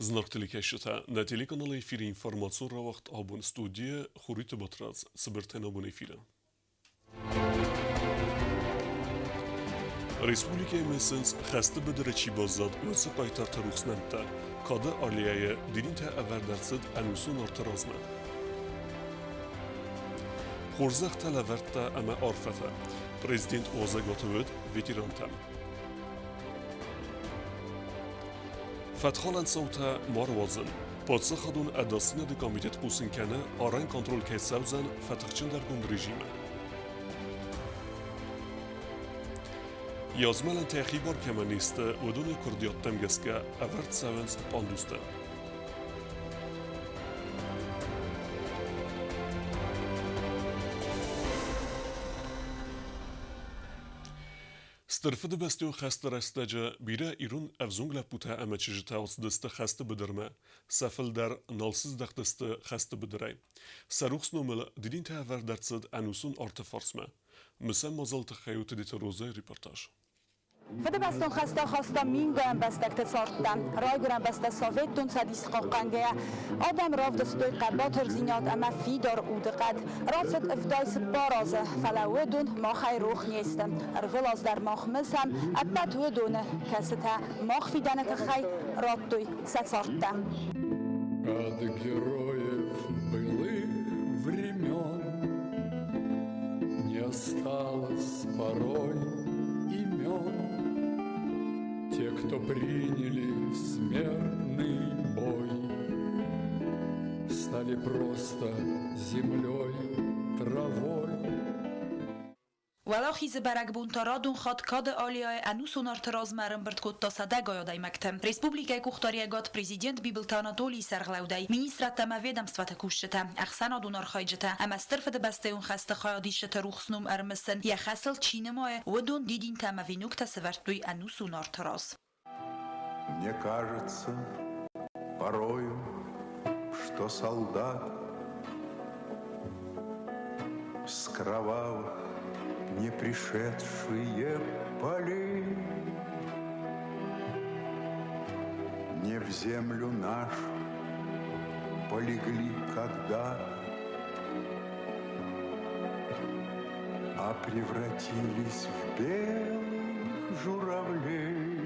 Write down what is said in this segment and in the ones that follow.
Зынаргъ телекӕсджытӕ, нӕ телеканалы эфиры информацион рауагъд абон студийы Хуриты Батрадз цыбыртӕн абон эфиры. Республикӕйы мысынц, хӕсты быдыры чи баззад, уыцы хъайтарты рухс нӕмттӕ. Кады аллеяйы дидинтӕ ӕвӕрд ӕрцыд ӕнусон арты размӕ. Хорзӕхтӕ лӕвӕрдта ӕмӕ арфӕтӕ. Президент уазӕгуаты уыд ветерантӕм. Фӕтхалӕн цаутӕ ма руадзын. Паддзахадон ӕдасдзинады комитет хъусын кӕны, арӕн контроль кӕй цӕудзӕн фӕтыхджындӕргонд режимы. Йӕ змӕлӕнтӕ хибар кӕмӕн не сты, уыдоны куырдиӕттӕм гӕсгӕ ӕвӕрд цӕуынц пандустӕ. Стыр Фыдыбӕстӕйон хӕсты рӕстӕджы бирӕ ирон ӕвзонг лӕппутӕ ӕмӕ чызджытӕ ацыдысты хӕсты быдырмӕ, сӕ фылдӕр нал сыздӕхтысты хӕсты быдырӕй. Сӕ рухс номыл дидинтӕ ӕвӕрд ӕрцыд ӕнусон арты фарсмӕ. Мысӕн мадзалы тыххӕй у Тедеты Розӕйы репортаж. Фыдыбӕстон хӕстӕ хаста мингай ӕмбӕстӕгты цардтӕ. Райгуырӕн бӕстӕ Советон Цӕдис хъахъхъӕнгӕйӕ, адӕм равдыстой хъӕбатырдзинад ӕмӕ фидар удыхъӕд. Рацыд 74 азы, фӕлӕ уыдон махӕй рох не сты. Ӕрвылаз дӕр мах мысӕм ӕппӕт уыдоны, кӕцытӕ мах фидӕны тыххӕй радтой сӕ цардтӕ. От героев былых времен Не осталось порой имен. Те, кто приняли смертный бой, Стали просто землей, травой. Уӕлахизы бӕрӕгбон та радон хатт Кады аллеяйы ӕнусон арты размӕ ӕрӕмбырд кодта сӕдӕгай адӕймӕгты. Республикӕйы къухдариӕгад президент Бибылты Анатолийы сӕргълӕудӕй, министрадтӕ ӕмӕ ведомствоты кусджытӕ, ӕхсӕнадон архайджытӕ ӕмӕ Стыр Фыдыбӕстӕйон хӕсты хайадисджыты рухс ном ӕрымысын йӕ хӕсыл чи нымайы, уыдон дидинтӕ ӕмӕ веноктӕ сӕвӕрдтой ӕнусон арты раз. Мне кажется, порою, что солдат С кровавых не пришедшие полей Не в землю нашу полегли когда-то, А превратились в белых журавлей.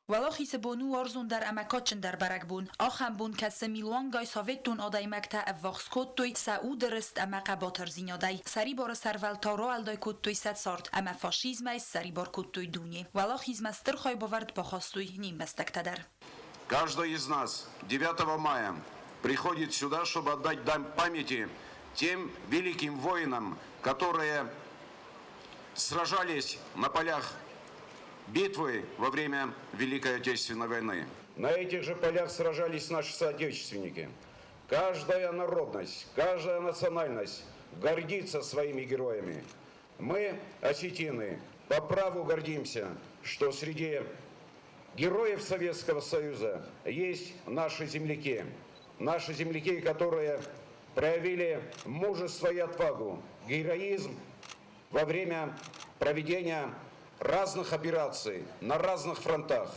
Уӕлахизы бон у уарзондӕр ӕмӕ кадджындӕр бӕрӕгбон. Ахӕм бон, кӕцы милуангай советон адӕймӕгтӕ ӕввахс кодтой сӕ уды рыст ӕмӕ хъӕбатырдзинадӕй, сӕрибары сӕрвӕлтау рауӕлдай кодтой сӕ цард ӕмӕ фашизмӕй ссӕрибар кодтой дуне. Уӕлахизмӕ стыр хайбавӕрд бахастой не мбӕстӕгтӕ дӕр. Каждый из нас 9 мая приходит сюда, чтобы отдать дань памяти тем великим воинам, которые сражались на полях битвы во время Великой Отечественной войны. На этих же полях сражались наши соотечественники. Каждая народность, каждая национальность гордится своими героями. Мы, осетины, по праву гордимся, что среди героев Советского Союза есть наши земляки. Наши земляки, которые проявили мужество и отвагу, героизм во время проведения разных операций на разных фронтах.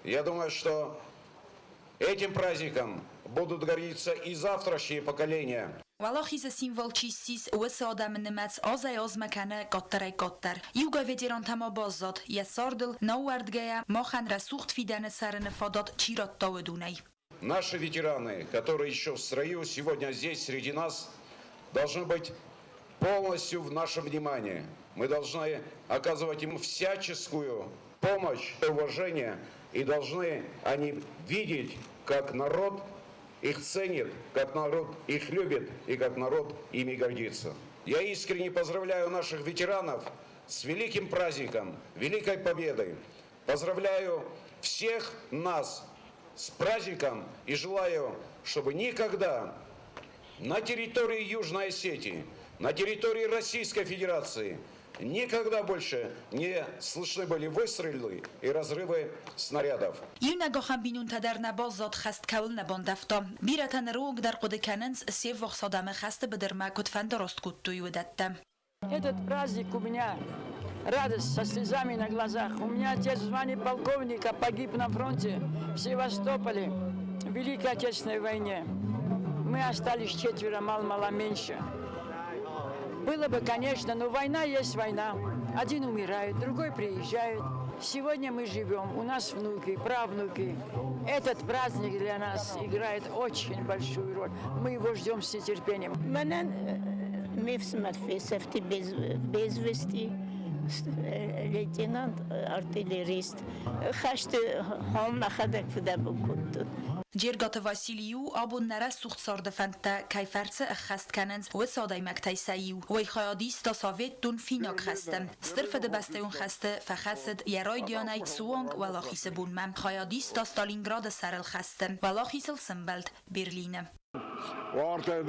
Я думаю, что этим праздником будут гордиться и завтрашние поколения. Уӕлахизы символ чи ссис, уыцы адӕмы нымӕц азӕй-азмӕ кӕны къаддӕрӕй-къаддӕр. Иугай ветерантӕ ма баззад, йӕ цардыл, науӕрдгӕйӕ, махӕн рӕсугъд фидӕны цӕрыны фадат чи радта, уыдонӕй. Наши ветераны, которые еще в строю, сегодня здесь среди нас, должны быть полностью в нашем внимании. Мы должны оказывать им всяческую помощь, уважение, и должны они видеть, как народ их ценит, как народ их любит и как народ ими гордится. Я искренне поздравляю наших ветеранов с великим праздником, Великой Победой. Поздравляю всех нас с праздником и желаю, чтобы никогда на территории Южной Осетии, на территории Российской Федерации никогда больше не слышны были выстрелы и разрывы снарядов. Иунӕг ахӕм бинонтӕ дӕр нӕ баззад, хӕст кӕуыл нӕ бандӕвта. Бирӕтӕ ныры онг дӕр хъуыды кӕнынц, се ввахс адӕмы хӕсты быдырмӕ куыд фӕндараст кодтой, уыдӕттӕ. Этот праздник у меня Радость со слезами на глазах. У меня отец в звании полковника погиб на фронте в Севастополе в Великой Отечественной войне. Мы остались четверо, мало-мало меньше. Было бы, конечно, но война есть война. Один умирает, другой приезжает. Сегодня мы живем, у нас внуки, правнуки. Этот праздник для нас играет очень большую роль. Мы его ждем с нетерпением. Мӕнӕн ме фсымӕр фесӕфти без вести, лейтенант, артиллерист. Хӕсты хом мӕхӕдӕг фыдӕбон кодтон. Джергаты Василий у, абон нӕ рӕсугъд царды фӕндтӕ кӕй фӕрцы ӕххӕст кӕнынц, уыцы адӕймӕгтӕй сӕ иу. Уый хайад иста Советтон финаг хӕсты. Стыр Фыдыбӕстӕйон хӕсты фӕхӕцыд йӕ райдианӕй суанг Уӕлахизы бонмӕ. Хайад иста Сталинграды сӕрыл хӕсты. Уӕлахизыл сӕмбӕлд Берлины. Уартӕ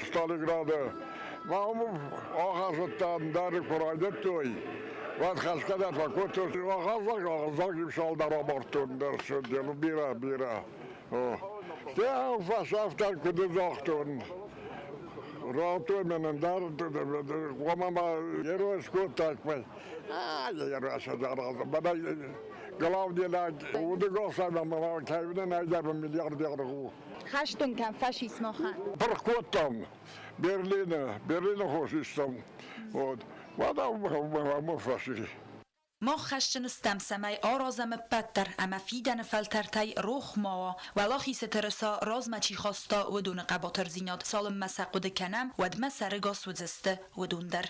Сталинграды ма ахӕсыдтӕн дӕр куы райдыдтой, уӕд хӕсгӕ дӕр фӕкодтой. Ахъаззаг, ахъаззаг иу цалдӕр амардтон дӕр бирӕ, бирӕ. Стӕй фӕсӕфтӕн куыд загътон, радтой мӕнӕн дӕр, хъуамӕ ма герой скодтаиккой. Мӕнӕ главный лӕг удыгасӕй мӕ кӕй нӕй миллиардер у. Хӕстон кӕм фашист махӕн. Пырх кодтам Берлины, Берлины хос истам. Вот. Уӕдӕ фашист. Мах хӕсджын стӕм, цӕмӕй аразӕм ӕппӕт дӕр, ӕмӕ фидӕны фӕлтӕртӕй рох ма уа, Уӕлахизы тырыса размӕ чи хаста, уыдоны хъӕбатырдзинад. Цалынмӕ сӕ хъуыды кӕнӕм, уӕдмӕ сӕрыгас уыдзысты уыдон дӕр.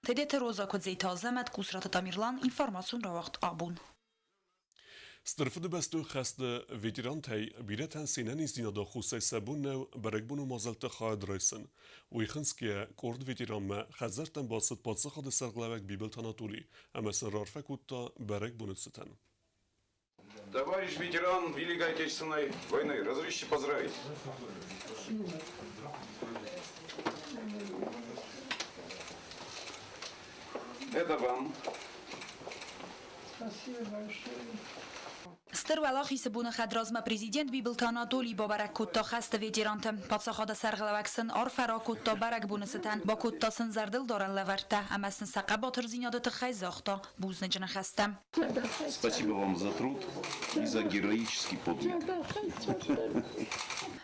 Тедеты Роза, Куыдзеты Азӕмӕт, Къусраты Тамерлан, информацион рауагъд Абон. Стыр Фыдыбӕстон хӕсты ветерантӕй бирӕтӕн се нӕниздзинады аххосӕй сӕ бон нӕу бӕрӕгбоны мадзӕлтты хайад райсын. Уый хынцгӕйӕ, къорд ветеранмӕ хӕдзӕрттӕм бацыд паддзахады сӕргълӕууӕг Бибылты Анатоли ӕмӕ сын раарфӕ кодта бӕрӕгбоны цытӕн. Товарищ ветеран Великой Отечественной войны, разрешите поздравить. Это вам. Спасибо большое. Стыр Уӕлахизы боны хӕдразмӕ президент Бибылты Анатоли бабӕрӕг кодта хӕсты ветеранты. Паддзахады сӕргълӕууӕг сын арфӕ ракодта бӕрӕгбоны цытӕн, бакодта сын зӕрдылдарӕн лӕвӕрттӕ ӕмӕ сын сӕ хъӕбатырдзинады тыххӕй загъта бузныджы ныхӕстӕ. Спасибо вам за труд и за героический подвиг.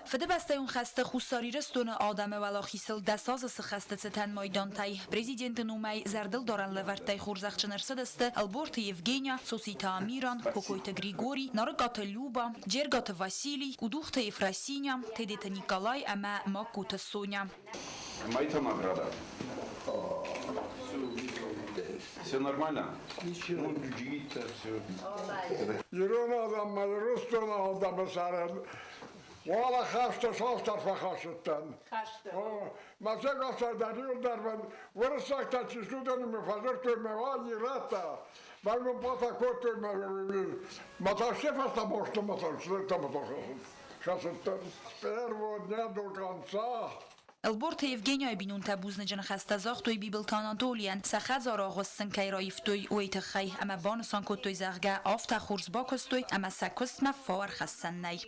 Фыдыбӕстӕйон хӕсты Хуссар Ирыстоны адӕмы уӕлахизыл 10 азы цы хӕсты цытӕн майдантӕй, президенты номӕй зӕрдылдарӕн лӕвӕрттӕй хорзӕхджын ӕрцыдысты Ӕлборты Евгения, Цоциты Амиран, Кокойты Григорий, Нарыкъаты Люба, Джергаты Василий, Къудухты Ефросиня, Тедеты Николай ӕмӕ Магкоты Соня. Моя награда. Все нормально? Ничего. Ну, джигита, все. Ирон адӕммӕ, Ирыстоны адӕмы сӕрӕн уӕлӕ хӕсты цасдӕр фӕхӕцыдтӕн. Мӕ сегасӕй дӕр иуылдӕр мӕн уырыссӕгтӕ чи сты, уыдоны мын фӕдзырдтой мӕ ирӕттӕ. Мӕн мын пъатӕ кодтой, мӕ та се фӕстӕ босты мӕ хӕцыдтӕн. С первого дня до конца. Ӕлборты Евгенияйы бинонтӕ бузныджы ныхӕстӕ загътой Бибылты Анатолийӕн, сӕ хӕдзары агъуыст сын кӕй раивтой, уый тыххӕй, ӕмӕ банысан кодтой, зӕгъгӕ, афтӕ хорз бакуыстой ӕмӕ сӕ куыстмӕ фау ӕрхӕссӕн нӕй.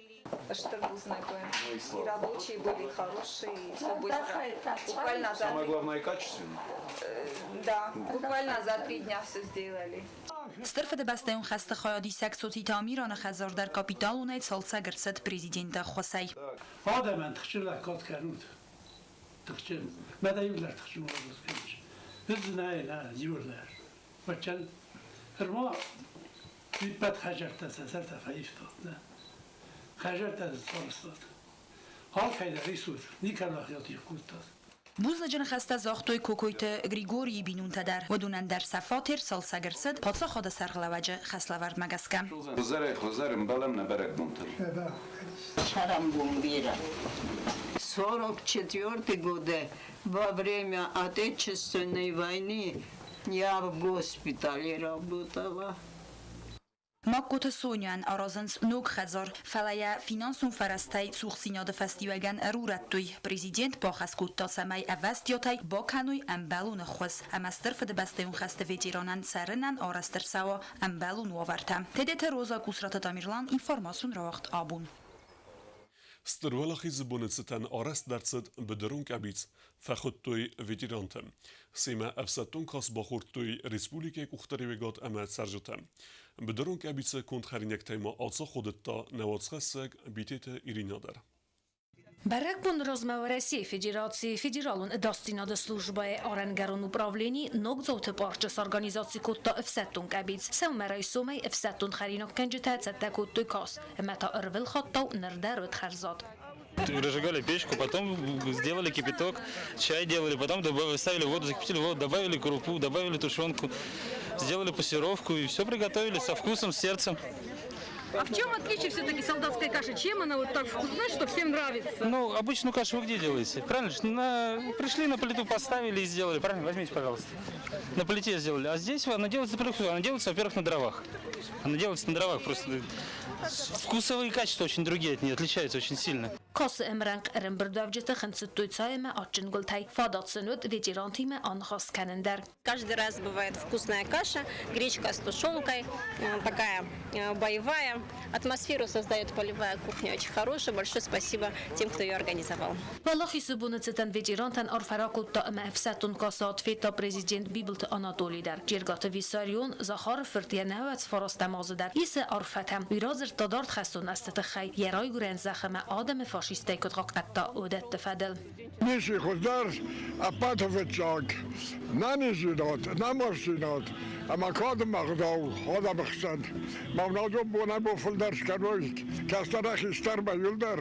Стыр бузныг. И рабочие были хорошие, и все быстро. Буквально за Самое главное, качественно. Да, буквально за 3 дня все сделали. Стыр Фыдыбӕстӕйон хӕсты хайадисӕг Цоциты Амираны хӕдзар дӕр капиталонӕй цалцӕг ӕрцыд президенты ӕххуысӕй. Адӕмӕн тыхджын лӕггад кӕнут. Тыхджын. Мӕ иулӕр тыхджын уарзут кӕныс. Нӕ, нӕ, иулӕр. Вачан ӕрма ӕппӕт хӕдзӕрттӕ сӕ сӕртӕ фӕивтат, нӕ. Хӕдзӕрттӕ сарӕзтат. Алкӕй дӕр исут, никӕмӕ хиатих кодтат. Бузныджы ныхӕстӕ загътой Кокойты Григорийы бинонтӕ дӕр. Уыдонӕн дӕр сӕ фатер цалцӕг ӕрцыд паддзахады сӕргълӕууӕджы хӕслӕвӕрдмӕ гӕсгӕ. Хуыздӕрӕй хуыздӕр ӕмбӕлӕм нӕ бӕрӕгбонтыл. Цӕрӕнбон бирӕ. 44 года во время Отечественной войны я в госпитале работала. Магкоты Соняйӕн аразынц ног хӕдзар, фӕлӕ йӕ финансон фӕрӕзтӕй цухдзинады фӕстиуӕгӕн ӕрурӕдтой. Президент бахӕс кодта, цӕмӕй ӕвӕстиатӕй бакӕной ӕмбӕлон ӕххуыс ӕмӕ Стыр Фыдыбӕстӕйон хӕсты ветеранӕн цӕрынӕн арӕзт ӕрцӕуа ӕмбӕлон уавӕртӕ. Тедеты Роза, Къусраты Тамерлан, информацион рауагъд Абон. Стыр Уӕлахизы боны цытӕн арӕзт ӕрцыд быдырон къӕбиц, фӕхуыдтой ветеранты. Семӕ ӕфсӕддон кас бахордтой республикӕйы къухдариуӕгад ӕмӕ цӕрджытӕ. Быдырон къӕбицы конд хӕринӕгтӕй ма ацаходыдта нӕ уацхӕссӕг Битеты Иринӕ дӕр. Бӕрӕгбоны размӕ Уӕрӕсейы Федерацийы Федералон ӕдасдзинады службӕйы арӕнгӕрон управлени Ногдзауты парчы сорганизаци кодта ӕфсӕддон къӕбиц. Сӕумӕрайсомӕй ӕфсӕддон хӕринаггӕнджытӕ цӕттӕ кодтой кас, ӕмӕ та ӕрвылхаттау ныр дӕр уыд хӕрзад. Разжигали печку, потом сделали кипяток, чай делали, потом добавили, ставили воду, закипятили воду, добавили крупу, добавили тушенку, сделали пассеровку и все приготовили со вкусом, с сердцем. А в чем отличие все-таки солдатской каши? Чем она вот так вкусна, что всем нравится? Ну, обычную кашу вы где делаете? Правильно? Пришли на плиту, поставили и сделали. Правильно? Возьмите, пожалуйста. На плите сделали. А здесь она делается, она делается, во-первых, на дровах. Она делается на дровах. Просто вкусовые качества очень другие от нее, отличаются очень сильно. Касы ӕмрӕнхъ ӕрӕмбырдуӕвджыты хынцыдтой цай ӕмӕ адджын гуылтӕй. Фадат сын уыд ветерантимӕ аныхас кӕнын дӕр. Каждый раз бывает вкусная каша, гречка с тушенкой, такая боевая. Атмосферу создает полевая кухня очень хорошая. Большое спасибо тем, кто ее организовал. Уӕлахизы боны цытӕн ветерантӕн арфӕ ракодта ӕмӕ ӕфсӕддон кассат федта президент Бибылты Анатоли дӕр. Джергаты Виссарион Захары фырт йӕ 99-ӕм азы дӕр исы арфӕтӕ. Уый радзырдта дард хӕстон азты тыххӕй, йӕ райгуырӕн зӕхх ӕмӕ адӕмы фашисттӕй куыд хъахъхъӕдта, уыдӕтты фӕдыл. Ницы хуыздӕр, ӕппӕты фыццаг, нӕниздзинад, намысдзинад ӕмӕ кады ӕгъдау адӕмы хсӕн. Мӕнӕ бонӕй-бон фылдӕр скӕной кӕстӕрӕй хистӕрмӕ иуылдӕр,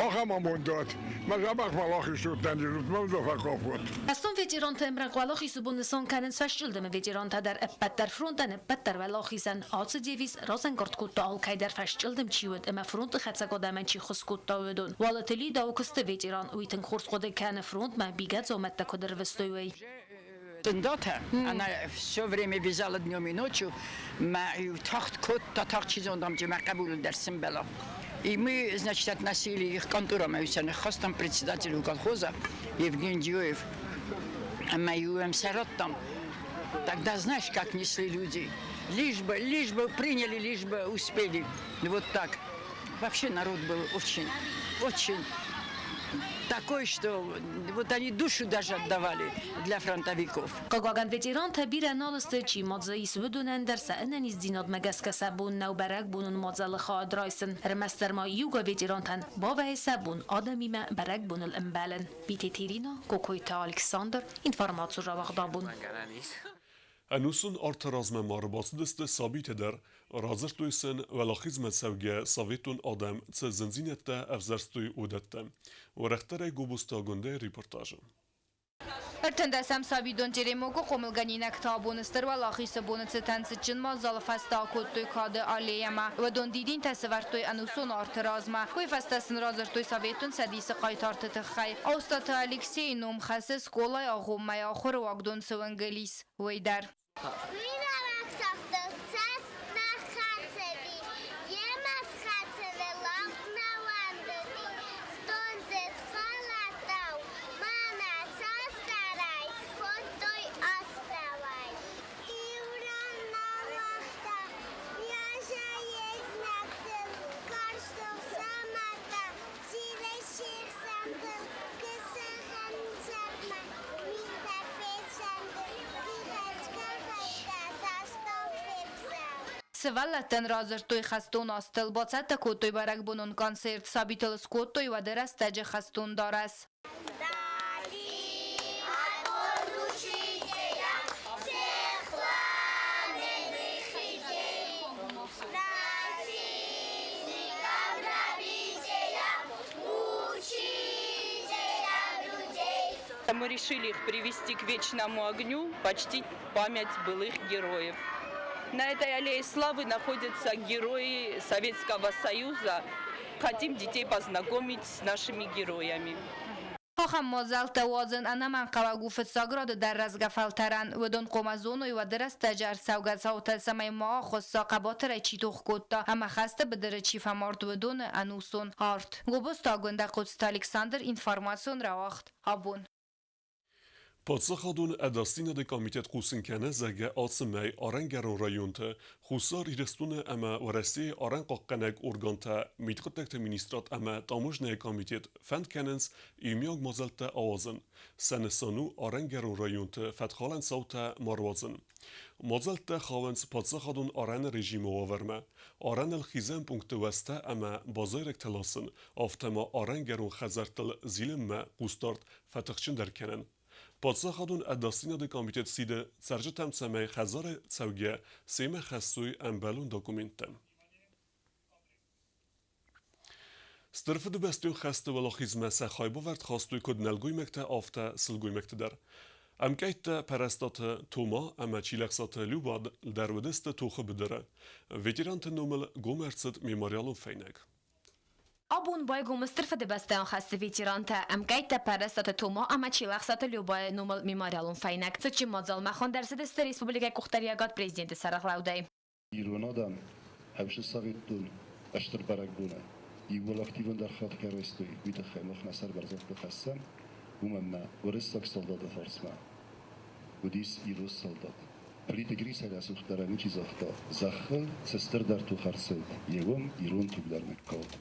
ахӕм амонд уӕд. Мӕ дзӕбӕх уӕлахиз уыдтӕн, мӕ уыдон фӕкоф. Хӕстон ветеранты ӕмрӕнхъ уӕлахизы бон нысан кӕнынц фӕсчъылдымы ветерантӕ дӕр ӕппӕт дӕр фронтӕн, ӕппӕт дӕр уӕлахизӕн. Ацы девиз разӕнгард кодта алкӕй дӕр фӕсчъылдым чи уыд ӕмӕ фронты хӕцӕг адӕмӕн чи ххуыс кодта, уыдон. Уалыты Лида у куысты ветеран, уый тынг хорз хъуыды кӕны фронтмӕ бирӕ дзаумӕттӕ куыд ӕрвыстой, уый. Тындатӕ, она все время вязала днем и ночью, мӕ тагъд кодта, тагъд чи зондам, мӕ хъӕбулы дӕр сымбӕла. И мы, значит, относили их к конторам, хастам председателю колхоза Евгений Диоев. Ӕмӕ иу сӕ радтам. Тогда знаешь, как несли люди? Лишь бы приняли, лишь бы успели. Вот так. Вообще народ был очень, очень такой, что вот они душу даже отдавали для фронтовиков. Хъыгагӕн, ветерантӕ бирӕ нал сты, чи ма дзы ис, уыдонӕн дӕр сӕ ӕнӕниздзинадмӕ гӕсгӕ сӕ бон нӕу бӕрӕгбонон мадзалы хайад райсын. Ӕрмӕстдӕр ма иугай ветерантӕн бавӕйы сӕ бон адӕмимӕ бӕрӕгбоныл ӕмбӕлын. Битеты Ирина, Кокойты Александр, информацион рауагъд Абон. Ӕнусон арты размӕ ма ӕрбацыдысты сабитӕ дӕр, радзырдтой сын, Уӕлахизмӕ цӕугӕ советон адӕм цы зындзинӕдтӕ ӕвзӕрстой, уыдӕттӕ. Уӕрӕхдӕрӕй Гобозты Агуындӕйы репортажы. 13-ӕм сабидон Теремок-ы хъомылгӕнинӕгтӕ абоны Стыр Уӕлахизы боны цытӕн цытджын мадзалы фӕстӕ акодтой Кады аллейӕмӕ. Уыдон дидинтӕ сӕвӕрдтой ӕнусон арты размӕ. Уый фӕстӕ сын радзырдтой Советон Цӕдисы хъайтарты тыххӕй. Остъаты Алексейы ном хӕссы скъолайы агъоммӕйы ахуыры уагдон цы уынгыл ис, уый дӕр. Сывӕллӕттӕн радзырдтой хӕстон азтыл, бацӕттӕ кодтой бӕрӕгбонон концерт, сабитыл скодтой уӕды рӕстӕджы хӕстон дарӕс. Мы решили их привести к вечному огню, почтить память былых героев. На этой аллее славы находятся герои Советского Союза. Хотим детей познакомить с нашими героями. Ахӕм мадзӕлттӕ уадзын ӕнӕмӕнгхъӕуӕг у фыццаг рады дӕр рӕзгӕ фӕлтӕрӕн. Уыдон хъуамӕ зоной уӕды рӕстӕджы ӕрцӕугӕ цаутӕ, цӕмӕй ма ахуысса, хъӕбатырӕй чи тох кодта ӕмӕ хӕсты быдыры чи фӕмард, уыдоны ӕнусон арт. Гобозты Агуындӕ, Хъоцыты Александр, информацион рауагъд Абон. Паддзахадон ӕдасдзинады комитет хъусын кӕны, зӕгъгӕ, ацы мӕй арӕнгӕрон районты Хуссар Ирыстоны ӕмӕ Уӕрӕсейы арӕнхъахъхъӕнӕг органтӕ, мидхъуыддӕгты министрад ӕмӕ таможнӕйы комитет фӕнд кӕнынц иумиаг мадзӕлттӕ ауадзын. Сӕ нысан у арӕнгӕрон районты фӕткхалӕн цаутӕ ма руадзын. Мадзӕлттӕ хауынц паддзахадон арӕны режимы уавӕрмӕ, арӕныл хизӕн пункты уӕзтӕ ӕмӕ базайрӕгтӕ ласын, афтӕ ма арӕнгӕрон хӕдзӕрттыл зилынмӕ хъусдард фӕтыхджындӕр кӕнын. Паддзахадон ӕдасдзинады комитет сиды цӕрджытӕм, цӕмӕй хӕдзары цӕугӕ семӕ хӕссой ӕмбӕлон документтӕ. Стыр Фыдыбӕстон хӕсты уӕлахизмӕ сӕ хайбавӕрд хастой куыд нӕлгоймӕгтӕ, афтӕ сылгоймӕгты дӕр. Ӕмкъӕйттӕ Пӕрӕстаты Тома ӕмӕ Чилӕхсаты Люба дӕр уыдысты тохы быдыры. Ветеранты номыл гом ӕрцыд мемориалон фӕйнӕг. Абон байгом Стыр Фыдыбӕстӕйон хӕсты ветерантӕ, ӕмкъӕйттӕ Пӕрӕстаты Тома ӕмӕ Чилӕхсаты Любайы номыл мемориалон фӕйнӕг. Цытджын мадзалмӕ хуынд ӕрцыдысты республикӕйы къухдариӕгад президенты сӕргълӕудӕй. Ирон адӕм хӕфсы цӕвиттон стыр бӕрӕгбонӕй иууыл активондӕр хатт кӕй райстой, уый тыххӕй мах нӕ сӕр бӕрзӕндты хӕссӕм, уымӕн ӕмӕ уырыссаг салдаты фарсмӕ уыдис ирон салдат. Плиты Грисӕй рӕсугъддӕрӕй ничи загъта, зӕххыл цы стырдӕр тох ӕрцыд, йе уым ирон туг дӕр ныккалд.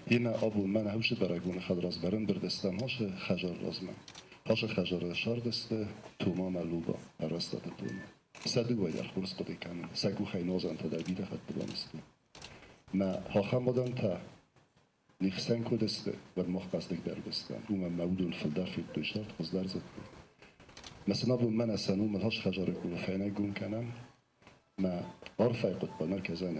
Емӕ абон мӕнӕ хӕфсы бӕрӕгбоны хӕдразмӕ ӕрӕмбырд стӕм Хасы хӕдзары размӕ. Хасы хӕдзары сардысты Тома мӕ Люба, Пӕррӕстаты Тома. Сӕ дыууӕ дӕр хорз хъуыды кӕнын, сӕ къухӕй нозӕнтӕ дӕр бирӕ хатты банызтой. Мӕ ахӕм адӕмтӕ не хсӕн куыд сты, уӕд мах хъӕздыгдӕр уыдыстӕм. Уымӕн мӕ уыдон фылдӕр федтой, цард хуыздӕр зыдтой. Мӕ сын абон мӕнӕ сӕ номыл хӕс хӕдзары къулы фӕйнӕг гом кӕнӕм. Мӕ арфӕйы хъуыддаг нӕ кӕдзӕн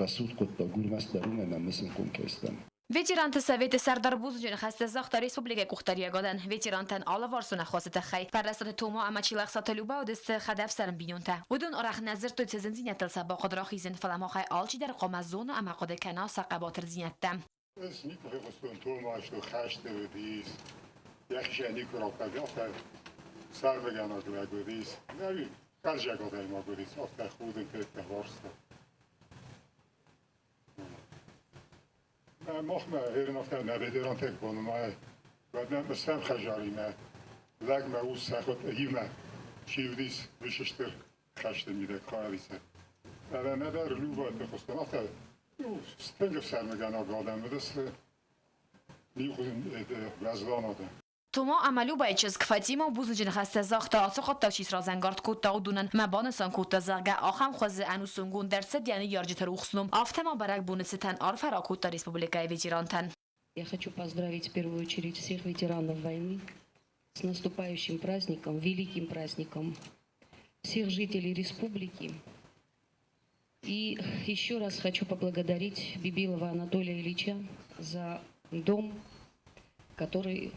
рӕсугъд хъуыддаг у ӕрмӕстдӕр уымӕн ӕмӕ мысынхъом кӕй стӕм. Ветеранты советы сӕрдар бузныджы ныхӕстӕ загъта республикӕйы къухдариӕгадӕн ветерантӕн алыварсон ӕххуысы тыххӕй. Пӕррӕстаты Тома ӕмӕ Чилӕхсаты Люба уыдысты хӕдӕфсарм бинонтӕ. Уыдон арӕх нӕ дзырдтой цы зындзинӕдтыл сӕ бахъуыд рахизын, фӕлӕ махӕй алчидӕр хъуамӕ зона ӕмӕ хъуыды кӕна сӕ хъӕбатырдзинӕдтӕ. Ӕз никуы фехъуыстон Томасы хӕсты уыдис, йӕхицӕн никуы радта, афтӕ цардӕгӕнӕг лӕг уыдис, ӕви хӕрзаг адӕймаг уыдис, афтӕ худын кодта, уарзта. Махмӕ гъерын афтӕ нӕ ветерантӕ банымайы, уӕд нӕ мысӕм хӕдзаримӕ, лӕгмӕ ус сӕхуыд иумӕ чи уыдис, уый стыр хӕсты мидӕг хайадисӕг. Ӕмӕ нӕдӕр Любӕты хуыстон, афтӕ тынг ӕфсӕрмыгӕнаг адӕм уыдысты, уӕздан адӕм. Тома ӕмӕ Любайы чызг Фатимӕ бузныджы ныхӕстӕ загъта, ацы хъуыддаг чи сразӕнгард кодта, уыдонӕн. Мӕ банысан кодта, зӕгъгӕ, ахӕм хуызы ӕнусонгонд ӕрцыд йӕ ныййарджыты рухс ном. Афтӕ ма бӕрӕгбоны цытӕн арфӕ ракодта республикӕйы ветерантӕн. Я хочу поздравить в первую очередь всех ветеранов войны с наступающим праздником, великим праздником всех жителей республики. И еще раз хочу поблагодарить Бибилова Анатолия Ильича за дом, который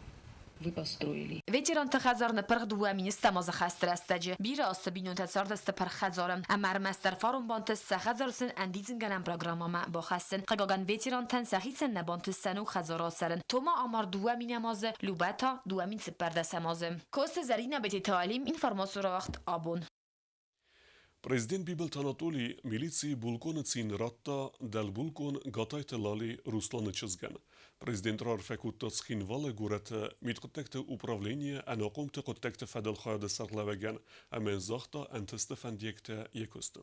вы построили. Ветеранты хӕдзар ныппырх дыууӕ министӕм азы хӕсты рӕстӕджы. Бирӕ азты бинонтӕ цардысты пырх хӕдзары. Ӕмӕ ӕрмӕстдӕр фарон бантыст сӕ хӕдзар сын ӕндидзынгӕнӕн программӕмӕ бахӕссын. Хъыгагӕн, ветерантӕн сӕхицӕн нӕ бантыст сӕ ног хӕдзары ацӕрын. Тома амард 2000 азы, Любӕ та 2014 азы. Коцты Зӕринӕ Бететы Алим, информацион рауагъд Абон. Президент Бибылты Анатолий милицийы булкъоны цин радта дӕлбулкъон Гатайты Лали Русланы чызгӕн. Президент раарфӕ кодта Цхинвалы горӕты мидхъуыддӕгты управленийы ӕнахъомты хъуыддӕгты фӕдыл хайады сӕргълӕууӕгӕн ӕмӕ йын загъта ӕнтысты фӕндиӕгтӕ йӕ куысты.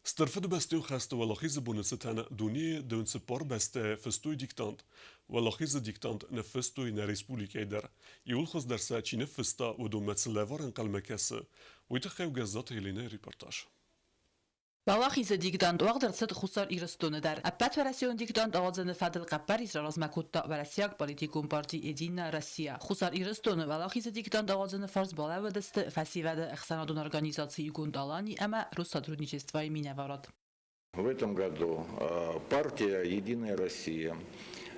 Стыр Фыдыбӕстӕйон хӕсты Уӕлахизы боны цытӕн дунейы дыууын цыппар бӕстӕйы фыстой диктант. Уӕлахизы диктант ныффыстой нӕ республикӕйы дӕр. Иууыл хуыздӕр сӕ чи ныффыста, уыдонмӕ цы лӕвар ӕнхъӕлмӕ кӕсы, уый тыххӕй у Гӕззаты Еленӕйы репортаж. Уӕлахизы диктант уагъд ӕрцыд Хуссар Ирыстоны дӕр. Ӕппӕтуӕрӕсеон диктант ауадзыны фӕдыл хъӕппӕрис раразмӕ кодта уӕрӕсейаг политикон парти «Единая Россия». Хуссар Ирыстоны Уӕлахизы диктант ауадзыны фарс балӕууыдысты фӕсивӕды ӕхсӕнадон организаци «Иугонд Алани» ӕмӕ Россотрудничествойы минӕварад. В этом году партия «Единая Россия»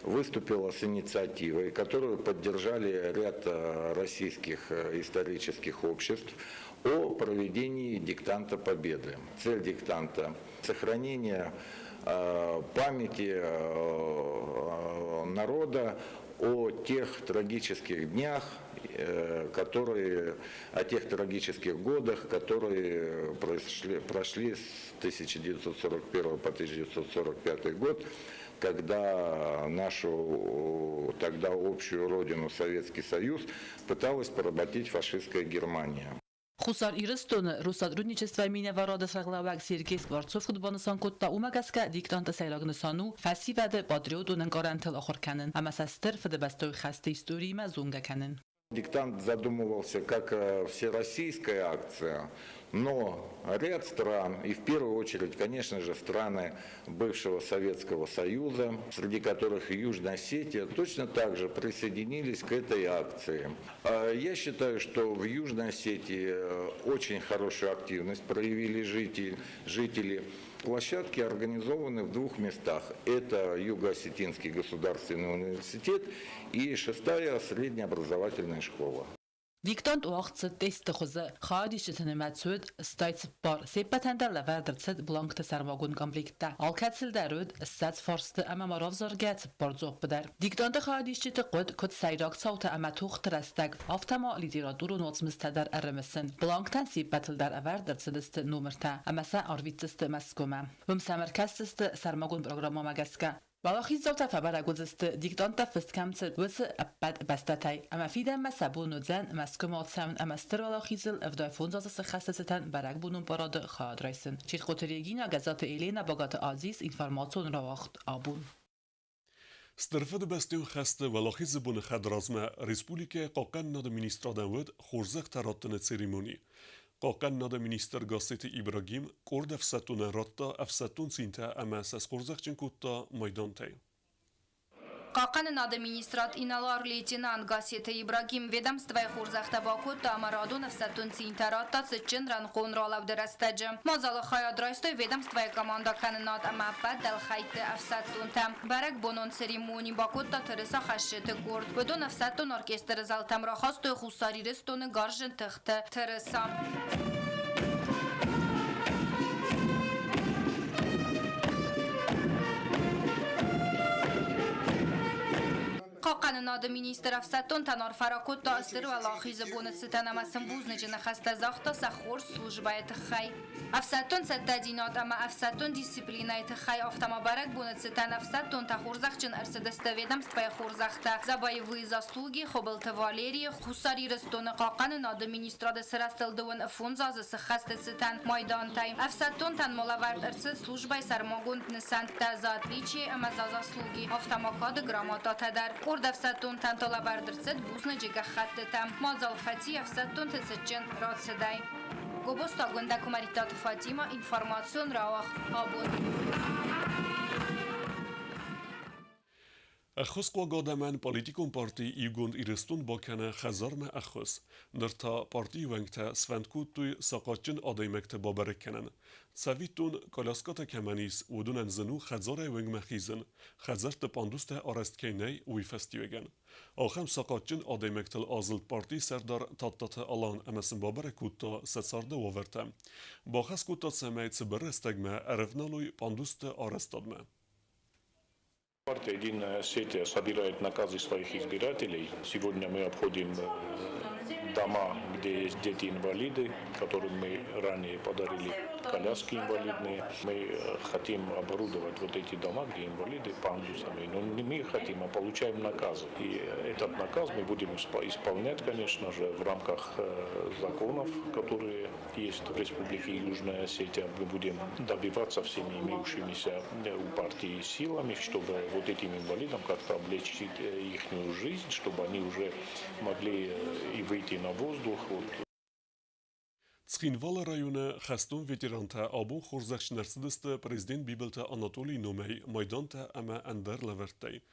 выступила с инициативой, которую поддержали ряд российских исторических обществ о проведении диктанта Победы. Цель диктанта – сохранение памяти народа о тех трагических днях, которые, о тех трагических годах, которые прошли с 1941 по 1945 год. когда нашу тогда общую родину Советский Союз пыталась поработить фашистская Германия. Хуссар Ирыстоны Россотрудничествойы минӕварады сӕргълӕууӕг Сергей Скворцов куыд банысан кодта, уымӕ гӕсгӕ диктанты сӕйраг нысан у фӕсивӕды патриотон ӕнкъарӕнтыл ахуыр кӕнын ӕмӕ сӕ Стыр Фыдыбӕстӕйы хӕсты историимӕ зонгӕ кӕнын. Диктант задумывался как всероссийская акция, но ряд стран, и в первую очередь, конечно же, страны бывшего Советского Союза, среди которых и Южная Осетия, точно так же присоединились к этой акции. Я считаю, что в Южной Осетии очень хорошую активность проявили жители. Площадки организованы в двух местах. Это Юго-Осетинский государственный университет и шестая средняя образовательная школа. Диктант уагъд цыд тестты хуызы. Хайадисджыты нымӕц уыд 84. Се ппӕтӕн дӕр лӕвӕрд ӕрцыд бланкты сӕрмагонд комплекттӕ. Алкӕцыл дӕр уыд 20 фарсты ӕмӕ ма равзаргӕ цыппар дзуаппы дӕр. Диктанты хайадисджыты хъуыд куыд сӕйраг цаутӕ ӕмӕ тохты рӕстӕг, афтӕ ма литературон уацмыстӕ дӕр ӕрымысын. Бланктӕн се ппӕтыл дӕр ӕвӕрд ӕрцыдысты номыртӕ ӕмӕ сӕ арвитдзысты Мӕскуымӕ. Уым сӕм ӕркӕсдзысты сӕрмагонд программӕмӕ гӕсгӕ. Уӕлахиздзаутӕ фӕбӕрӕг уыдзысты, диктанттӕ фыст кӕм цыд, уыцы ӕппӕт бӕстӕтӕй, ӕмӕ фидӕнмӕ сӕ бон уыдзӕн Мӕскуымӕ ацӕуын ӕмӕ Стыр Уӕлахизыл 75 азы сыххӕсты цытӕн бӕрӕгбонон парады хайад райсын. Чиркъоты Регина, Гӕззаты Елена, Багаты Азиз, информацион рауагъд абон. Стыр Фыдыбӕстӕйон хӕсты Уӕлахизы боны хӕдразмӕ республикӕйы Хъахъхъӕнынады министрадӕн уыд хорзӕхтӕ раттыны церемони. Хъахъхъӕнынады министр Гасситы Ибрагим къорд ӕфсӕддонӕн радта ӕфсӕддон цинтӕ ӕмӕ сӕ схорзӕхджын кодта майдантӕй. Хъахъхъӕнынады министрад инӕлар-лейтенант Гассеты Ибрагим ведомствӕйы хорзӕхтӕ бакодта ӕмӕ радон ӕфсӕддон цинтӕ радта цытджын рӕнхъон ралӕуды рӕстӕджы. Мадзалы хайад райстой ведомствӕйы командӕкӕнынад ӕмӕ ӕппӕт дӕлхӕйтты ӕфсӕддонтӕ. Бӕрӕгбонон церемони бакодта тырысахӕсджыты къорд. Уыдон ӕфсӕддон оркестры залтӕм рахастой Хуссар Ирыстоны гарзджын тыхты тырыса. Хъахъхъӕнынады министр ӕфсӕддонтӕн арфӕ ракодта Стыр Уӕлахизы боны цытӕн ӕмӕ сын бузныджы ныхӕстӕ загъта сӕ хорз службӕйы тыххӕй. Ӕфсӕддон цӕттӕдзинад ӕмӕ ӕфсӕддон дисциплинӕйы тыххӕй, афтӕ ма бӕрӕгбоны цытӕн ӕфсӕддонтӕ хорзӕхджын ӕрцыдысты ведомствойы хорзӕхтӕ «За боевые заслуги» Хуыбылты Валерийы, Хуссар Ирыстоны Хъахъхъӕнынады министрады сырӕзтыл 25 азы сыххӕсты цытӕн майдантӕй. Ӕфсӕддонтӕн ма лӕвӕрд ӕрцыд службӕйы сӕрмагонд нысӕнттӕ «За отличие» ӕмӕ «За заслуги», афтӕ ма кады грамотатӕ дӕр. Къорд ӕфсӕддонтӕн та лӕвӕрд ӕрцыд бузныджы гӕххӕттытӕ. Мадзал фӕци ӕфсӕддонты цытджын рацыдӕй. Гобозты Агуындӕ Куымӕридтаты Фатимӕ, информацион рауагъд абон. Ӕххуысхъуаг адӕмӕн политикон парти Иугонд Ирыстон бакӕны хӕдзармӕ ӕххуыс. Ныр та партийы уӕнгтӕ сфӕнд кодтой сахъатджын адӕймӕгты бабӕрӕг кӕнын. Цӕвиттон, коляскӕтӕ кӕмӕн ис, уыдонӕн зын у хӕдзарӕй уӕнгмӕ хизын, хӕдзӕртты пандустӕ арӕзт кӕй нӕй, уый фӕстиуӕгӕн. Ахӕм сахъатджын адӕймӕгтыл азылд партийы сӕрдар Тадтаты Алан ӕмӕ сын бабӕрӕг кодта сӕ царды уавӕртӕ. Бахӕс кодта, цӕмӕй цыбыр рӕстӕгмӕ ӕрӕвналой пандусты арӕзтадмӕ. Партия «Единая Осетия» собирает наказы своих избирателей. Сегодня мы обходим дома, где есть дети-инвалиды, которым мы ранее подарили коляски инвалидные. Мы хотим оборудовать вот эти дома, где инвалиды, пандусами. Но не мы хотим, а получаем наказы. И этот наказ мы будем исполнять, конечно же, в рамках законов, которые есть в Республике Южная Осетия. Мы будем добиваться всеми имеющимися у партии силами, чтобы вот этим инвалидам как-то облегчить их жизнь, чтобы они уже могли и выйти на воздух. Вот. Цхинвалы районы хӕстон ветерантӕ абон хорзӕхджын ӕрцыдысты президент Бибылты Анатолийы номӕй майдантӕ ӕмӕ ӕндӕр лӕвӕрттӕй.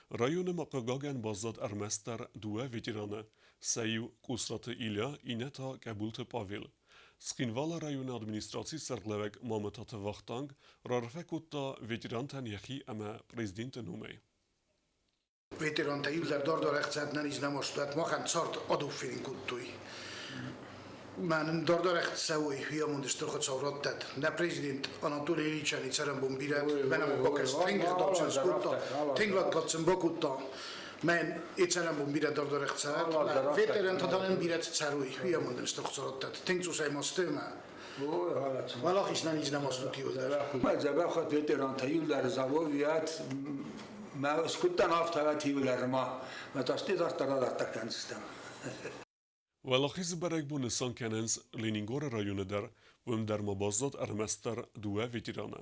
Районы ма хъыгагӕн баззад ӕрмӕстдӕр дыууӕ ветераны, сӕ иу Къусраты Илья, иннӕ та Къӕбулты Павел. Цхинвалы районы администрацийы сӕргълӕууӕг Мамытаты Вахтанг раарфӕ кодта ветерантӕн йӕхи ӕмӕ президенты номӕй. Ветерантӕ иулдӕр дарддӕр ӕхцӕд нӕниз нӕма стуат, махӕн цард адофферин кодтой. Мӕнӕн дарддӕр цӕуй, уый стыр Хуыцау раттӕд. Нӕ президент Анатолий Ильичӕн цӕрӕнбон бирӕ, мӕнӕ бакӕс, тынг ӕгъдауцӕн скодта, тынг лӕггад сын бакодта. Мӕн цӕрӕнбон бирӕ дарддӕр ӕхцӕрӕд. Ветерантӕ дӕр бирӕ цӕруй, уый амонд стыр Хуыцау раттӕд. Тынг цъусӕй ма сты ӕмӕ. Уӕлахиз нӕ низ нӕма стут иуылдӕр. Мӕ дзӕбӕх ветерантӕ иуылдӕр завод мӕ скуыдтӕн афтӕ иуылдӕр ма мӕ та сте дарддӕр адарддӕр кӕндзыстӕм. Уӕлахизы бӕрӕгбон нысан кӕнынц Ленингоры районы дӕр, уым дӕр ма баззад ӕрмӕстдӕр дыууӕ ветераны.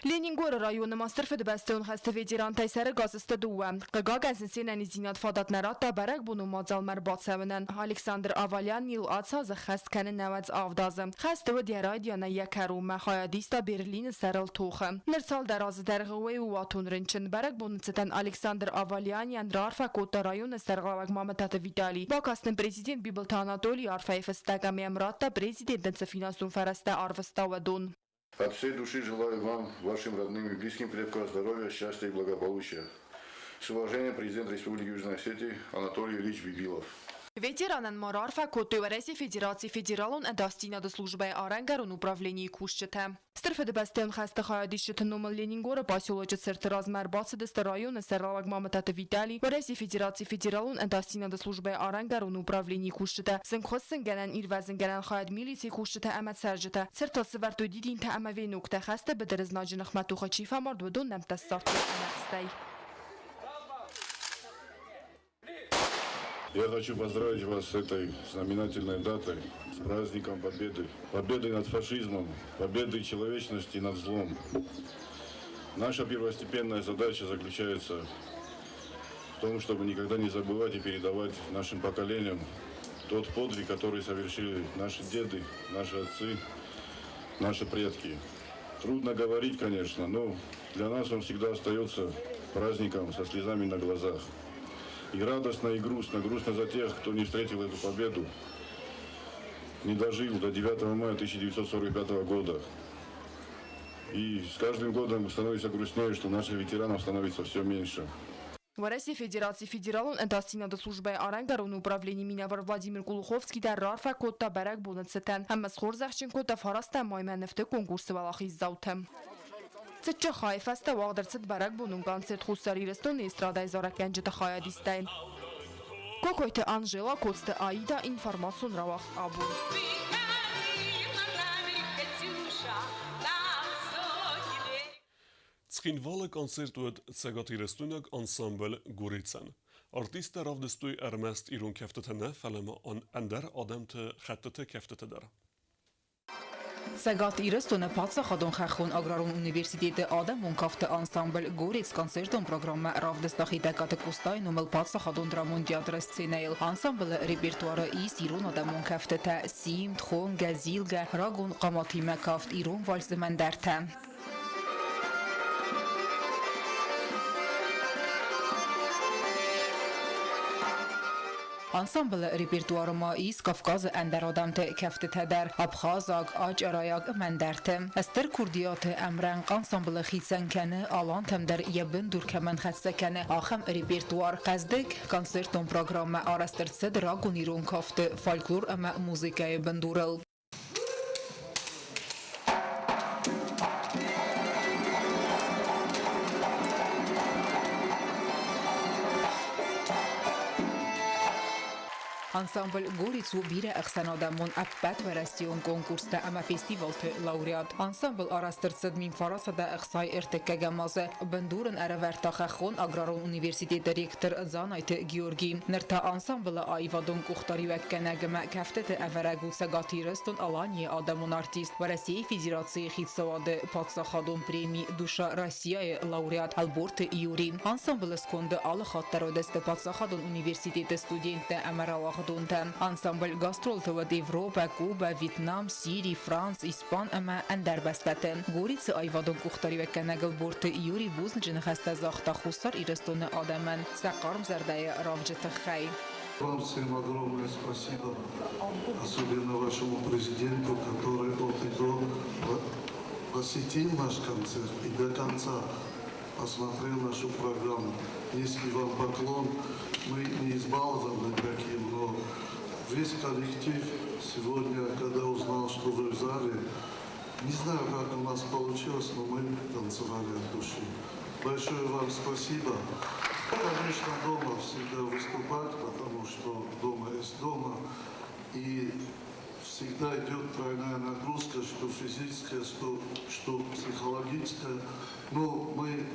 Ленингоры районы ма Стыр Фыдыбӕстӕйон хӕсты ветерантӕй сӕрӕгас сты дыууӕ. Хъыгагӕн сын се нӕниздзинад фадат нӕ радта бӕрӕгбоны мадзалмӕ ӕрбацӕуынӕн. Александр Авалян йыл ацы азы хӕст кӕны 97 азы. Хӕсты уыд йӕ райдианӕй йӕ кӕронмӕ, хайад иста Берлины сӕрыл тохы. Ныр цалдӕр азы дӕргъы уый у уатон рынчын. Бӕрӕгбоны цытӕн Александр Авалянӕн раарфӕ кодта районы сӕргълӕууӕг Мамытаты Виталий. Бакаст ын президент Бибылты Анатолий арфӕйы фыстӕг ӕмӕ йӕм радта президентӕн цы финансон фӕрӕзтӕ арвыста, уыдон. От всей души желаю вам, вашим родным и близким крепкого здоровья, счастья и благополучия. С уважением, президент Республики Южная Осетия Анатолий Ильич Бибилов. Ветеранӕн ма раарфӕ кодтой Уӕрӕсейы Федерацийы Федералон ӕдасдзинады службӕйы арӕнгӕрон управленийы кусджытӕ. Стыр Фыдыбӕстӕйон хӕсты хайадисджыты номыл Ленингоры поселочы цырты размӕ ӕрбацыдысты районы сӕргълӕууӕг Мамытаты Виталий, Уӕрӕсейы Федерацийы Федералон ӕдасдзинады службӕйы арӕнгӕрон управленийы кусджытӕ, зынгхуыссынгӕнӕн-ирвӕзынгӕнӕн хайад милицийы кусджытӕ ӕмӕ цӕрджытӕ. Цыртыл сывӕрдтой дидинтӕ ӕмӕ веноктӕ, хӕсты быдыры знаджы ныхмӕ тохы чи фӕмард, уыдон нӕмттӕ ссардтой ӕмӕхстӕй. Я хочу поздравить вас с этой знаменательной датой, с праздником Победы. Победы над фашизмом, победы человечности над злом. Наша первостепенная задача заключается в том, чтобы никогда не забывать и передавать нашим поколениям тот подвиг, который совершили наши деды, наши отцы, наши предки. Трудно говорить, конечно, но для нас он всегда остается праздником со слезами на глазах. И радостно, и грустно. Грустно за тех, кто не встретил эту победу, не дожил до 9 мая 1945 года. И с каждым годом становится грустнее, что наших ветеранов становится все меньше. Уӕрӕсейы Федерацийы Федералон ӕдасдзинады службӕйы арӕнгӕрон управленийы минӕвар Владимир Кулуховский дӕр раарфӕ кодта бӕрӕгбоны цытӕн ӕмӕ схорзӕхджын кодта фарастӕм маймӕ нывты конкурсы уӕлахиздзаутӕ. Цытджын хайы фӕстӕ уагъд ӕрцыд бӕрӕгбонон концерт Хуссар Ирыстоны эстрадӕйы зарӕггӕнджыты хайадистӕй. Кокойты Анжела, Коцты Аида, информацион рауагъд абон. Цхинвалы концерт уыд цӕгатирыстойнаг ансамбль Горец-ӕн. Артисттӕ равдыстой ӕрмӕст ирон кӕфтытӕ нӕ, фӕлӕ ма ӕндӕр адӕмты хӕттыты кӕфтытӕ дӕр. Цӕгат Ирыстоны паддзахадон хӕххон аграрон университеты адӕмон кафты ансамбль Горец концертон программӕ равдыста Хетӕгкаты Къостайы номыл паддзахадон драмон театры сценӕйыл. Ансамблы репертуары ис ирон адӕмон кӕфтытӕ Симд, Хонгӕ, Зилгӕ, рагон хъаматимӕ кафт, ирон вальс ӕмӕ ӕндӕртӕ. Ансамблы репертуары ма ис Кавказы ӕндӕр адӕмты кӕфтытӕ дӕр, абхазаг, ачъарайаг ӕмӕ ӕндӕрты. Стыр курдиаты ӕмрӕнхъ ансамблы хицӕн кӕны, алантӕм дӕр йӕ бындур кӕмӕн хӕццӕ кӕны, ахӕм репертуар. Хъӕздыг концертон программӕ арӕзт ӕрцыд рагон ирон кафты, фольклор ӕмӕ музыкӕйы бындурыл. Ансамбль Горец у бирӕ ӕхсӕнадӕмон ӕппӕтуӕрӕсеон конкурстӕ ӕмӕ фестивалты лауреат. Ансамбль арӕзт ӕрцыд 1963 азы. Бындур ын ӕрӕвӕрдта Хӕххон аграрон университеты ректор Дзанайты Георгий. Ныр та ансамблы аивадон къухдариуӕггӕнӕг ӕмӕ кӕфтыты ӕвӕрӕг у Цӕгат Ирыстон-Аланийы адӕмон артист, Уӕрӕсейы Федерацийы хицауады паддзахадон преми «Душа Россия-йы лауреат Ӕлборты Юрий. Ансамблы сконды алы хатт дӕр уыдысты паддзахадон университеты студенттӕ ӕмӕ рауагъдонтӕ. Ансамбль гастролты уыд Европӕ, Кубӕ, Вьетнам, Сири, Франц, Испан ӕмӕ ӕндӕр бӕстӕты. Горицы аивадон къухдариуӕггӕнӕг Ӕлборты Юрий бузныджы ныхӕстӕ загъта Хуссар Ирыстоны адӕмӕн сӕ хъарм зӕрдӕйы равджы тыххӕй. Вам всем огромное спасибо, особенно вашему президенту, который от и до посетил наш концерт и до конца посмотрел нашу программу. Низкий вам поклон. Мы не избалованы таким, но весь коллектив сегодня, когда узнал, что вы в зале, не знаю, как у нас получилось, но мы танцевали от души. Большое вам спасибо. Конечно, дома всегда выступать, потому что дома есть дома. И всегда Всегда идет тройная нагрузка, что физическая, что психологическая. Но мы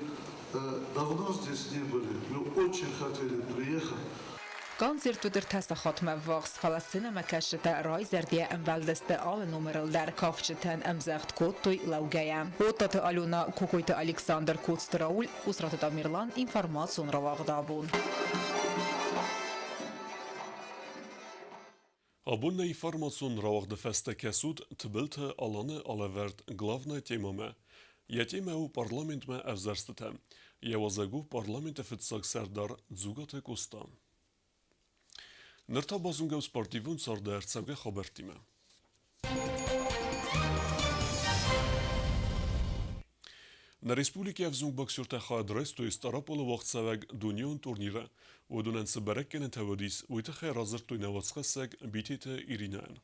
давно здесь не были, мы очень хотели приехать. Концерт уыд ӕртӕ сахатмӕ ввахс, фӕлӕ сценӕмӕкӕсджытӕ райзӕрдийӕ ӕмбӕлдысты алы номерыл дӕр, кафджытӕн ӕмдзӕгъд кодтой лӕугӕйӕ. Оттаты Алена, Кокойты Александр, Коцты Рауль, Къусраты Тамерлан, информацион рауагъд абон. Абон нӕ информацион рауагъды фӕстӕ кӕсут Тыбылты Аланы алӕвӕрд «Главная темамӕ». Йӕ темӕ у парламентмӕ ӕвзӕрстытӕ. Йӕ уазӕг у парламенты фыццаг сӕрдар Дзугаты Къоста. Ныр та базонгӕ спортивон царды ӕрцӕугӕ хабӕрттимӕ. Нӕ республикӕйы ӕвзонг боксертӕ хайад райстой Стъараполы уагъдцӕуӕг дунеон турниры. Уыдонӕн цы бӕрӕггӕнӕнтӕ уыдис, уый тыххӕй радзырдтой нӕ уацхӕссӕг Битеты Иринӕйӕн.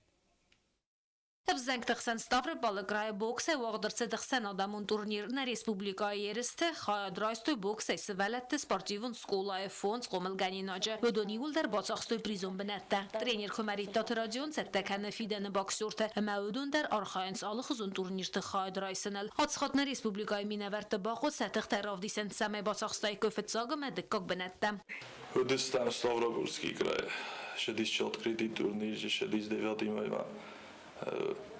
Ӕвзӕнгты хсӕн Ставрополы крайы боксӕй уагъд ӕрцыд ӕхсӕнадӕмон турнир. Нӕ республикӕйы ерысты хайад райстой боксӕй сывӕллӕтты спортивон скъолайы фондз хъомылгӕнинаджы. Уыдон иууылдӕр бацахстой призон бынӕттӕ. Тренер Хуымӕридтаты Родион цӕттӕ кӕны фидӕны боксертӕ ӕмӕ уыдон дӕр архайынц алыхуызон турнирты хайад райсыныл. Ацхат нӕ республикӕйы минӕвӕртты бахъуыд сӕ тыхтӕ равдисын, цӕмӕй бацахстаиккой фыццаг ӕмӕ дыккаг бынӕттӕ. Уыдыстӕм Ставропольский крайы 60 открытый турнир 69 мӕймӕ.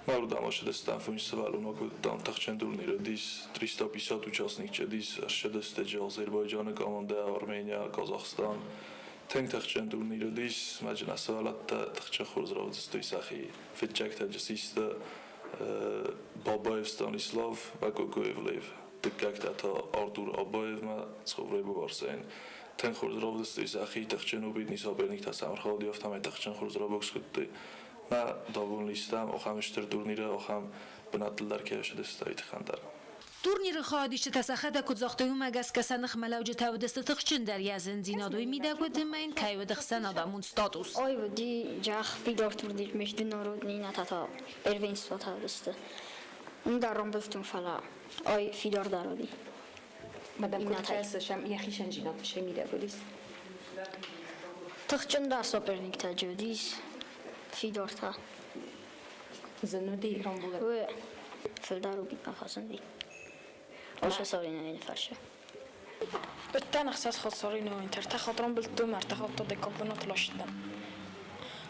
Мӕ уырдӕм ӕрцыдыстӕм функционалон кодтам тыхджын турнир уыдис 350 участник уыдис ӕрцыдысты Азербайджаны командӕ, Армения, Казахстан. Тынг тыхджын турнир уыдис, мӕ сывӕллӕттӕ тыхджын хорз равдыстой сӕхи. Фыццӕгтӕ систы Бабаев Станислав мӕ Кокоев Лев. Дыккӕгтӕ та Артур Абаев мӕ Цховребы Арсен. Тынг хорз равдыстой сӕхи, тыхджын обидный соперниктӕ сӕм ӕрхауди, афтӕмӕй тыхджын хорз рабокс кодтой. Мӕ давон листам, ахӕм стыр турниры, ахӕм бынӕттыл дӕр кӕй ссыдысты, уый тыххӕн дӕр. Турниры хайадисджытӕ сӕхӕдӕг куыд загътой, уымӕ гӕсгӕ сӕ ныхмӕлӕуджытӕ уыдысты тыхджындӕр, йӕ зындзинад уый мидӕг уыд ӕмӕ йын кӕй уыд ӕхсӕнадӕмон статус. Ой уыди зӕхх бидортурнир международный натата первенствотӕ уыдысты. Уым дӕр рамбылдтон, фӕлӕ ой фидардӕр уыди. Мадам, куыд кӕсы сӕм йӕхи сӕнджинад сӕ мидӕг уыдис? Тыхджындӕр соперниктӕ уыдис фидортӕ. Зын уыди рамбулын? Фылдӕр уыди фӕзынди. Оша соринайы фарсы. Ötten 6 69 ərтә рамбылдтым, әртә хатта декабрнат лаштым.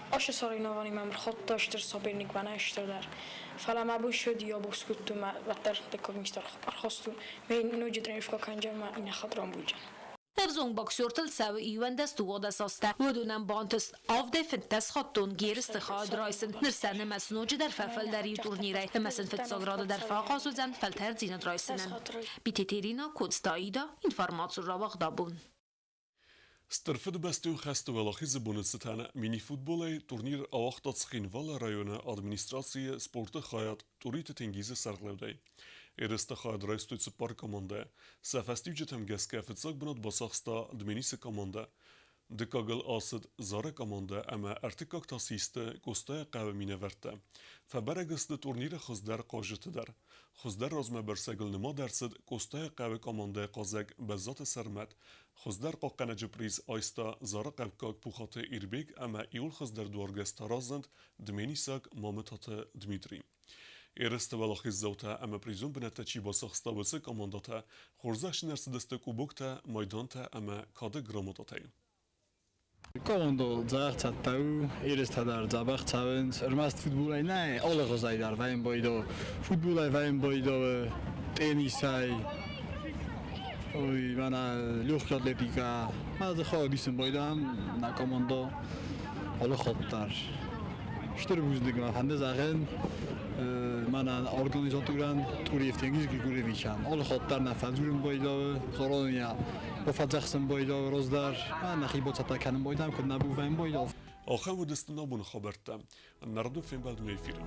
Оша соринавани мам хотта штыр соперник бана штырдар. Фӕлӕ мӕ бон шуд я бокс кодтон мӕ уӕддӕр декабристар ӕрхастон. Ме ноджы тренировка кӕнджӕн мӕ иннӕ хатт рамбулджын. Ӕвзонг боксертыл цӕуы 21 азтӕ. Уыдонӕн бантыст авдӕй 15 хаттон ерысты хайад райсын. Ныр сӕ нымӕц ноджыдӕр фӕфылдӕр иу турнирӕй ӕмӕ сын фыццаг рады дӕр фӕахъаз уыдзӕн фӕлтӕрддзинад райсынӕн. Битеты Ирина, Коцты Аида, информацион рауагъд абон. Стыр Фыдыбӕстӕйон хӕсты Уӕлахизы боны цытӕн мини-футболӕй турнир ауагъта Цхинвалы районы администрацийы спорты хайад Тъуриты Тенгизы сӕргълӕудӕй. Ерысты хайад райстой цыппар командӕ. Сӕ фӕстиуджытӕм гӕсгӕ фыццаг бынат бацахста Дменисы командӕ. Дыккагыл ацыд Зары командӕ ӕмӕ ӕртыккаг та систы Къостайы хъӕуы минӕвӕрттӕ. Фӕбӕрӕг сты турниры хуыздӕр хъазджыты дӕр. Хуыздӕр размӕбырсӕгыл нымад ӕрцыд Къостайы хъӕуы командӕйы хъазӕг Бӕззаты Сӕрмӕт. Хуыздӕр хъахъхъӕнӕджы приз айста Зары хъӕуккаг Пухаты Ирбег ӕмӕ иуыл хуыздӕр дуаргӕс та разынд дменисаг Мамытаты Дмитрий. Ерысты уӕлахиздзаутӕ ӕмӕ призон бынӕттӕ чи бацахста, уыцы командӕтӕ хорзӕхджын ӕрцыдысты кубоктӕ, майдантӕ ӕмӕ кады грамотатӕй. Командо дзӕбӕх цӕттӕ у, ерыстӕ дӕр дзӕбӕх цӕуынц. Ӕрмӕст футболӕй нӕ, алыгъуызӕй дӕр вӕййын байдо. Футболӕй вӕййын байдо, теннисӕй, ой, мӕнӕ легкая атлетика. Мӕ дзы хайад исын байдам нӕ командо алы хатт дӕр. Стыр бузныг мӕ фӕнды зӕгъын мӕнӕн организаторӕн Тъуриев Тенгиз Григорьевичӕн. Алы хатт дӕр нӕ фӕдзурын байдауы, заранее бафӕдзӕхсын байдауы раздӕр, нӕхи бацӕттӕ кӕнын байдам, куыд нӕ бувӕн байдау. Ахӕм уыдысты нӕ боны хабӕрттӕ. Нӕрдон фембӕлдмӕ эфиры.